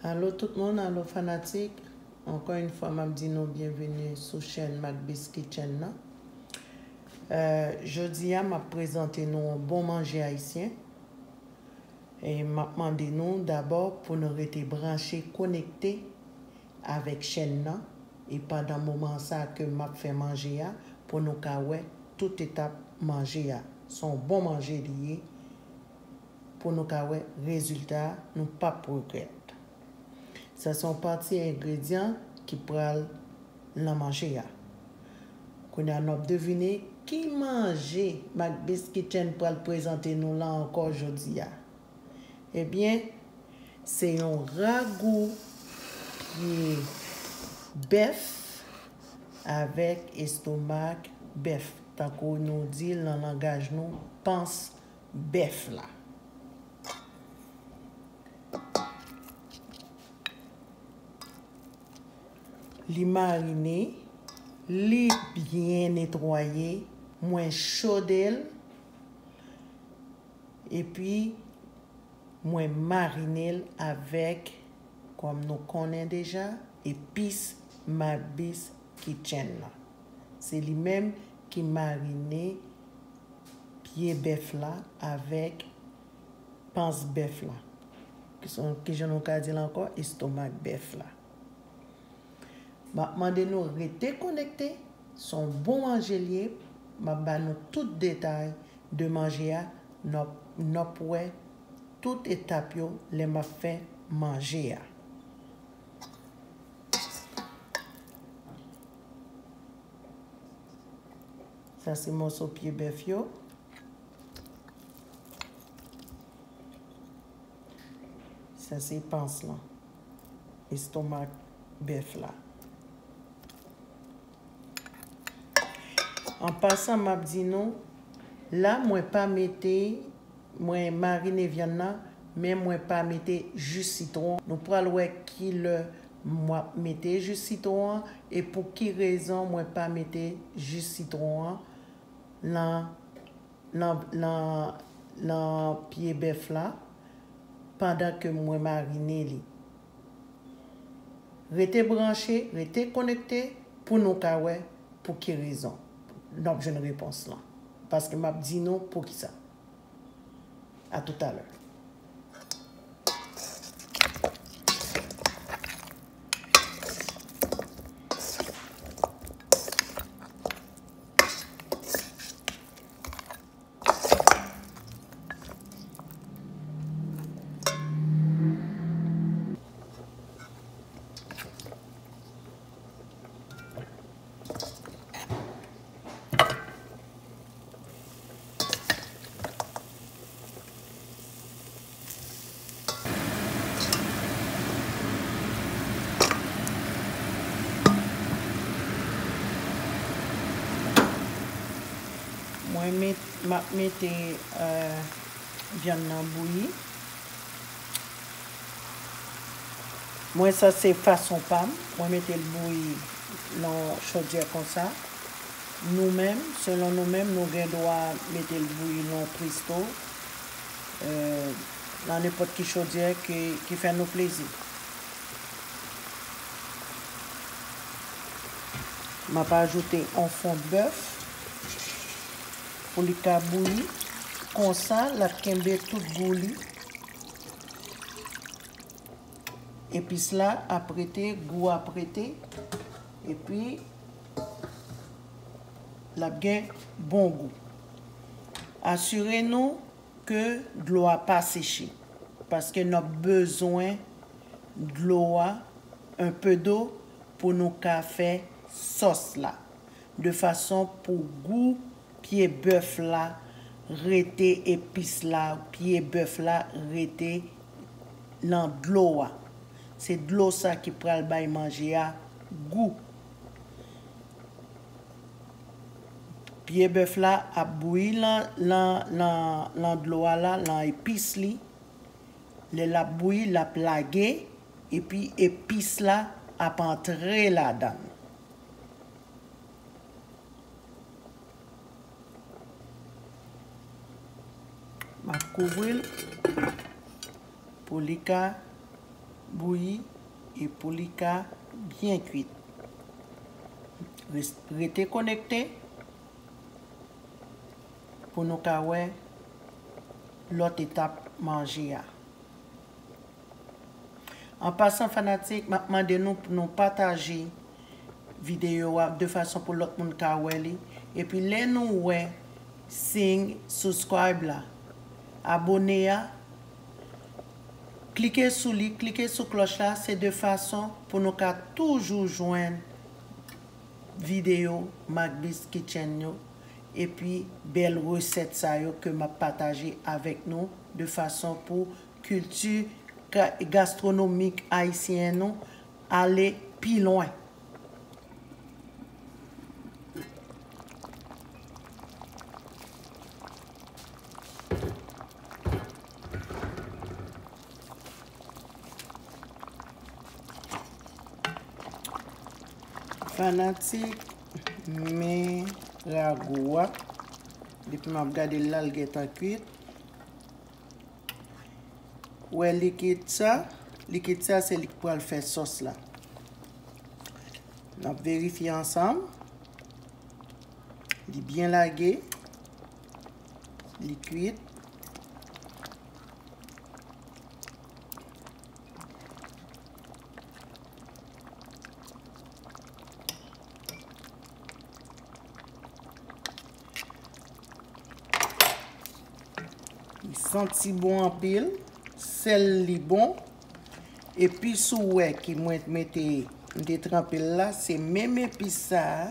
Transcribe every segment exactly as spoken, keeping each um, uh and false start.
Alo tout moun, alo fanatik. Ankò yon fwa, m ap di nou byenveni sou chèn Macbeth Kitchen nan. Euh, jodi a, m ap prezante nou yon bon manje ayisyen. E m ap mande nou dabò pou nou rete branche, konekte avèk chèn nan. E pandan moman sa ke m ap fè manje a, pou nou ka wè tout etap manje a. Se yon bon manje li ye. Pou nou ka wè rezilta a, nou p ap regrèt. Sa se yon pati engredyan ki pral nan manje a. Kounye a, n ap devine ki manje Macbeth Kitchen pral prezante nou la ankò jodi a. Ebyen, se yon ragou pye bèf avèk estomak bèf, tankou nou di l nan langaj nou, pans bèf la. Li marine, li byen netwaye, mwen chode l, epi mwen marine l avèk, kòm nou konnen deja, epis Macbeth Kitchen nan. Se li menm ki marine pye bèf la avèk pans bèf la. Ki son, kijan nou ka di l ankò? Estomak bèf la. M ap mande nou rete konekte. Se yon bon manje l ye. M ap ba nou tout detay de manje a. N ap, n ap wè tout etap yo lè m ap fè manje a. Sa se mòso pye bèf yo. Sa se pans lan, estomak bèf la. An pasan, m ap di nou, la mwen pa mete, mwen marine vyann nan, men mwen pa mete ji sitwon. Nou pral wè kilè m ap mete ji sitwon an e pou ki rezon mwen pa mete ji sitwon an nan, nan, nan, nan pye bèf la pandan ke mwen marine li. Rete branche, rete konekte pou nou ka wè pou ki rezon n ap jwenn repons lan. Paske m ap di nou poukisa. A toutalè. Mwen met, m ap mete, euh, vyann nan bouyi. Mwen, sa se fason pa m. Mwen mete l bouyi nan chodyè konsa. Nou menm, selon nou menm, nou gen dwa mete l bouyi nan presto, euh, nan nenpòt ki chodyè ki, ki fè nou plezi. M ap ajoute yon fon bèf pou li ka bouyi. Konsa, l ap kenbe tout gou li. Epis la ap rete, gou ap rete, epi l ap gen bon gou. Asire nou ke dlo a pa seche, paske n ap bezwen dlo a, un peu d'eau, pou nou ka fè sòs la, de fason pou gou pye bèf la rete, epis la, pye bèf la rete nan dlo a. Se dlo sa ki pral bay manje a gou. Pye bèf la ap bouyi lan, lan, lan, lan dlo a la, lan epis li. Lè l ap bouyi, l ap lage, epi epis la ap antre ladan l. M ap kouvri l pou li ka bouyi e pou li ka byen kwit. Res-, rete konekte pou nou ka wè lòt etap manje a. An pasan, fanatik, m ap mande nou pou nou pataje videyo a de fason pou lòt moun ka wè li. Epi lè nou wè siy subscribe la, abone a, klike sou li, klike sou klòch la, se de fason pou nou ka toujou jwenn videyo Macb's Kitchen yo, epi bèl resèt sa yo ke m ap pataje avèk nou, de fason pou kilti ga-, gastwonomik ayisyen nou ale pi lwen. Fanatik, men rago a. Depi m ap gade l la, l gentan kwit. Wè likid sa? Likid sa, se li k pral fè sòs la. N ap verifye ansanm. Li byen lage. Li kwit. Li santi bon anpil, sèl li bon. Epis ou wè ke mwen mete, m te tranpe l la, se menm epis sa a.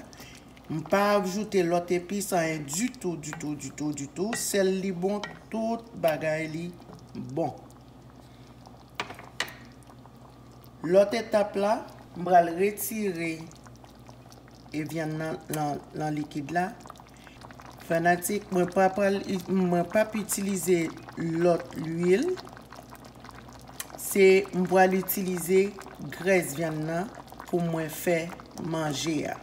M pa ajoute lòt epis, anyen ditou, ditou, ditou, ditou. Sèl li bon, tout bagay li bon. Lòt etap la, m pral retire e vyann nan, nan, nan likid la. Fanatik, mwen pa pral, mwen p ap itilize lòt lwil. Se, m pral itilize grès vyann nan pou mwen fè manje a.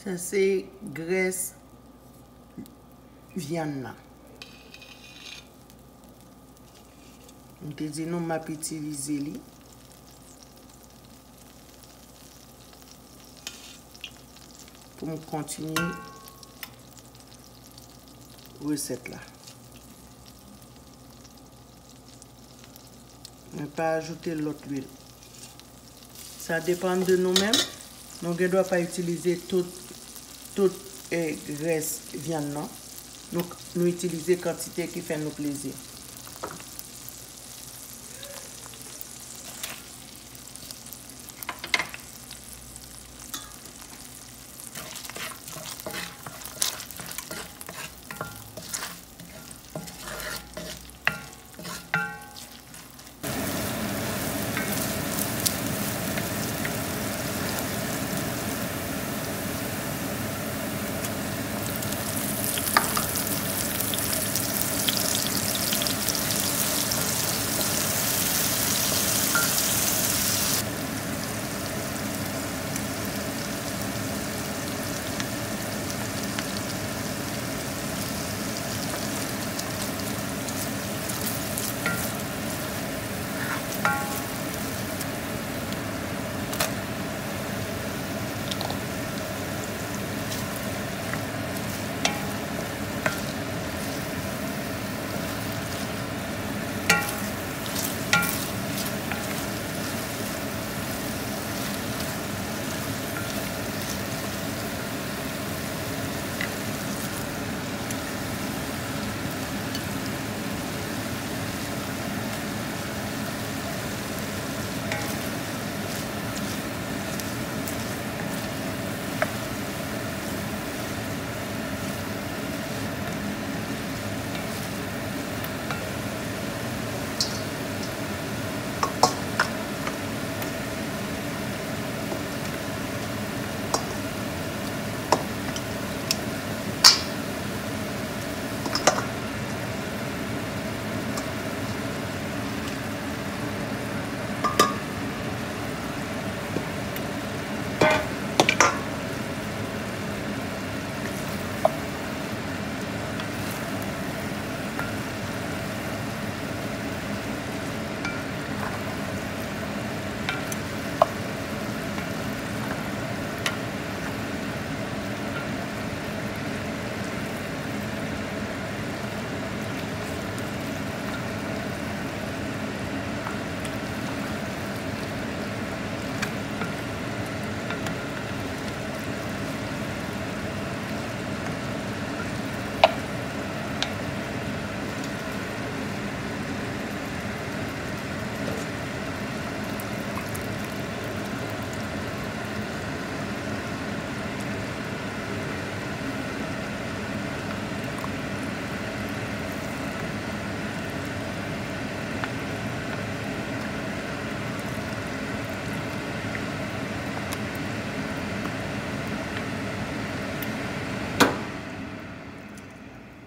Sa se grès vyann nan. M te di nou m ap itilize li pou m kontinye resèt la. Mwen pa ajoute lòt lwil. Sa depann de nou menm. Nou gen dwa pa itilize tout, tout, eh, grès vyann nan. Nou, nou itilize kantite ki fè nou plezi.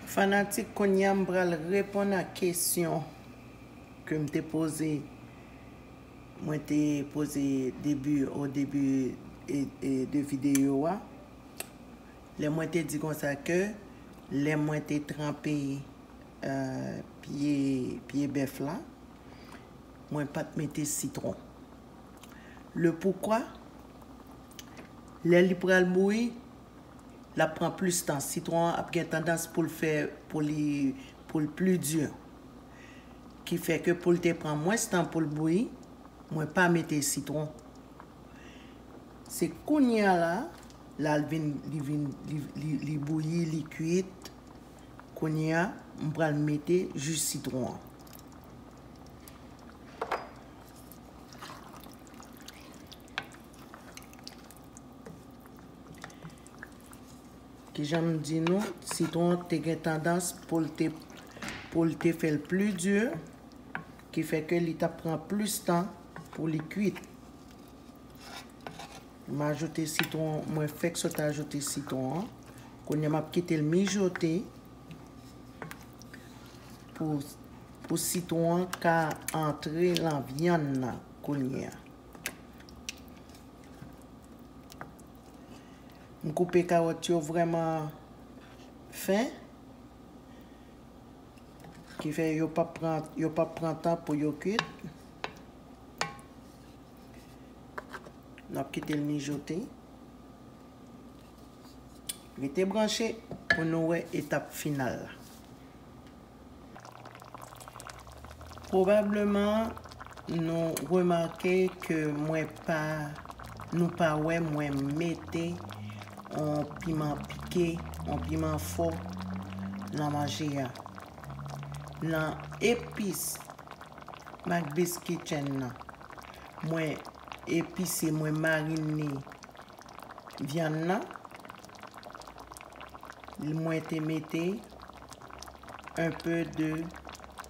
Fanatik, kounye a m pral reponn a kesyon ke m te poze. Mwen te poze debi, o debi e, e, de videyo a. Lè mwen te di konsa ke lè mwen te tranpe, eh, pye, pye bèf la, mwen pa t mete sitwon. Le poukwa, lè li pral bouyi, l ap pran plis tan. Sitwon an ap gen tandans pou l fè, pou li, pou l pli di. Ki fè ke pou l te pran mwens tan pou l bouyi, mwen pa mete sitwon. Se kounye a la, la l vin, li vin, li, li, li bouyi, li kuit. Kounye a, m pral mete ji sitwon an. Kijan m di nou, sitwon te gen tandans pou l te, pou l te fè l pli di, ki fè ke li t ap pran plis tan pou li kuit. M ajoute sitwon, mwen fèk sot ajoute sitwon an. Kounye a m ap kite l mijote pou, pou sitwon an ka antre lan vyann nan kounye a. M koupe kawòt yo vrèman fen. Ki fè yo p ap pran, yo p ap pran tan pou yo kuit. N ap kite l mijote. Rete branche pou nou wè etap final la. Pwobableman, nou remake ke mwen pa, nou pa wè mwen mete yon piman pike, yon piman fò nan manje a. Nan epis Macbeth Kitchen nan, mwen epise, mwen marine vyann nan, mwen te mete un peu de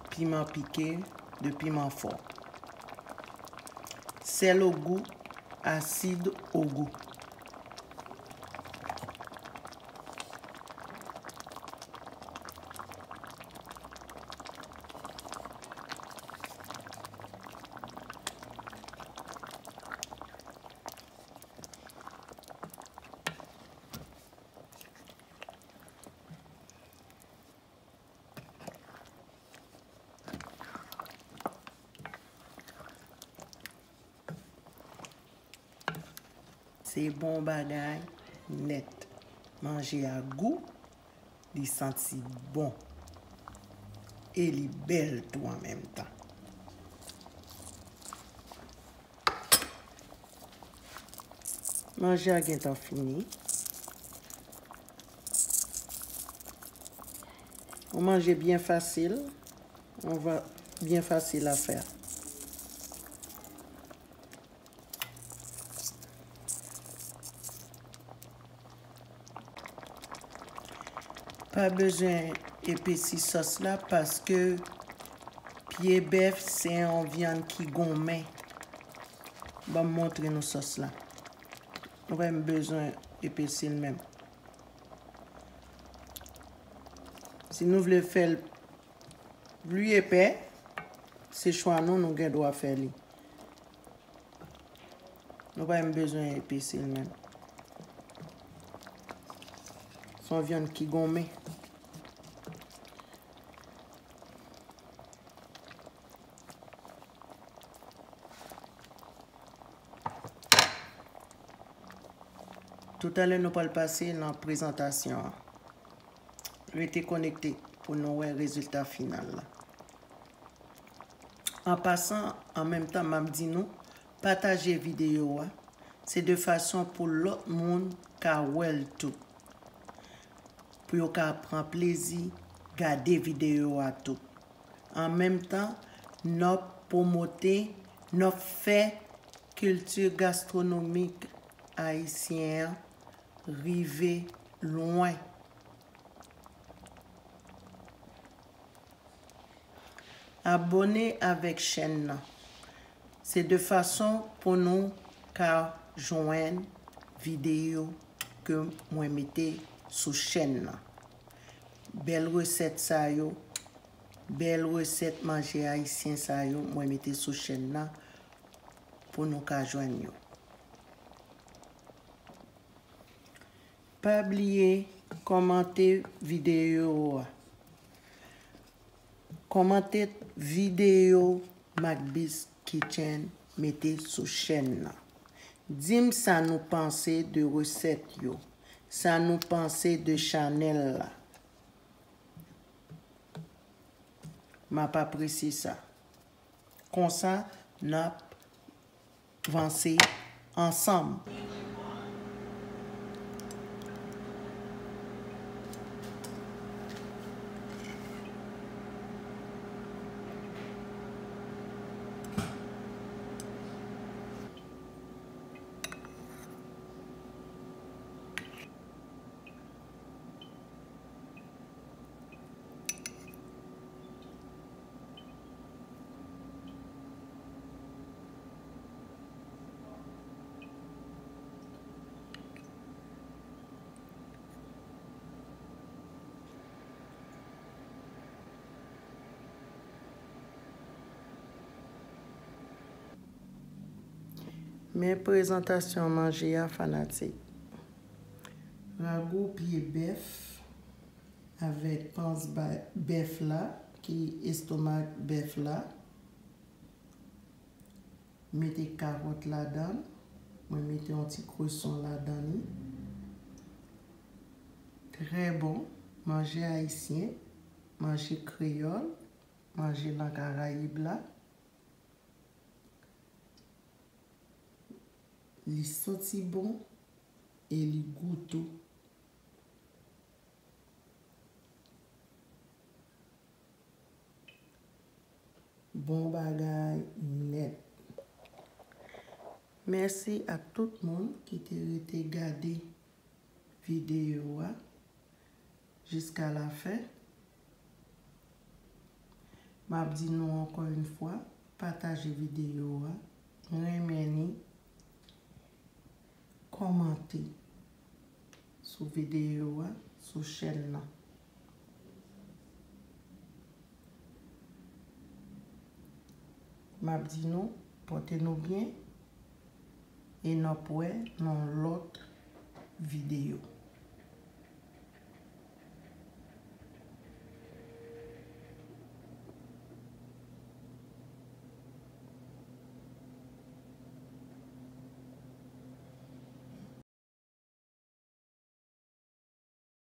piment piqué, de piment fort. Sel au goût, acide au goût. Se bon bagay nèt. Manje a gou, li santi bon. E li bèl tou an menm tan. Manje a gentan fini. Yon manje byen fasil. Yon va, byen fasil a fè. Pa bezwen epesi sòs la paske pye bèf se yon vyann ki gonmen. Ban m montre nou sòs la. Nou pa menm bezwen epesi l menm. Si nou vle fè l pli epè, se chwa nou, nou gen dwa fè li. Nou pa menm bezwen epesi l menm. Se yon vyann ki gonmen. Toutalè, nou pral pase nan prezantasyon an. Rete konekte pou nou wè rezilta final la. An pasan, an menm tan, m ap di nou, pataje videyo a. Se de fason pou lòt moun ka wè l tou. Pou yo ka pran plezi gade videyo a tou. An menm tan, n ap pwomote, n ap fè kilti gastwonomik ayisyen an rive lwen. Abòne avèk chèn nan. Se de fason pou nou ka jwenn videyo ke mwen mete sou chèn nan. bèl resèt sa yo, bèl resèt manje ayisyen sa yo, mwen mete sou chèn nan pou nou ka jwenn yo. Pa bliye kòmante videyo a. Kòmante videyo Macbis Kitchen mete sou chèn nan. Di m sa nou panse de resèt yo, sa nou panse de chanèl la. M ap apresye sa. Konsa, n ap vanse ansanm. Men prezantasyon manje a, fanatik. Ragou pye bèf avèk pans ba-, bèf la, ki estomak bèf la. Mete kawòt ladan l. Mwen mete yon ti kweson ladan li. Trè bon. Manje ayisyen, manje kreyòl, manje nan Karayib la. Li santi bon e li gou tou. Bon bagay nèt. Mèsi ak tout moun ki te rete gade videyo a jiska la fen. M ap di nou ankò yon fwa, pataje videyo a, renmen li, kòmante sou videyo a, sou chèn nan. M ap di nou, pòte nou byen, e n ap wè nan lòt videyo.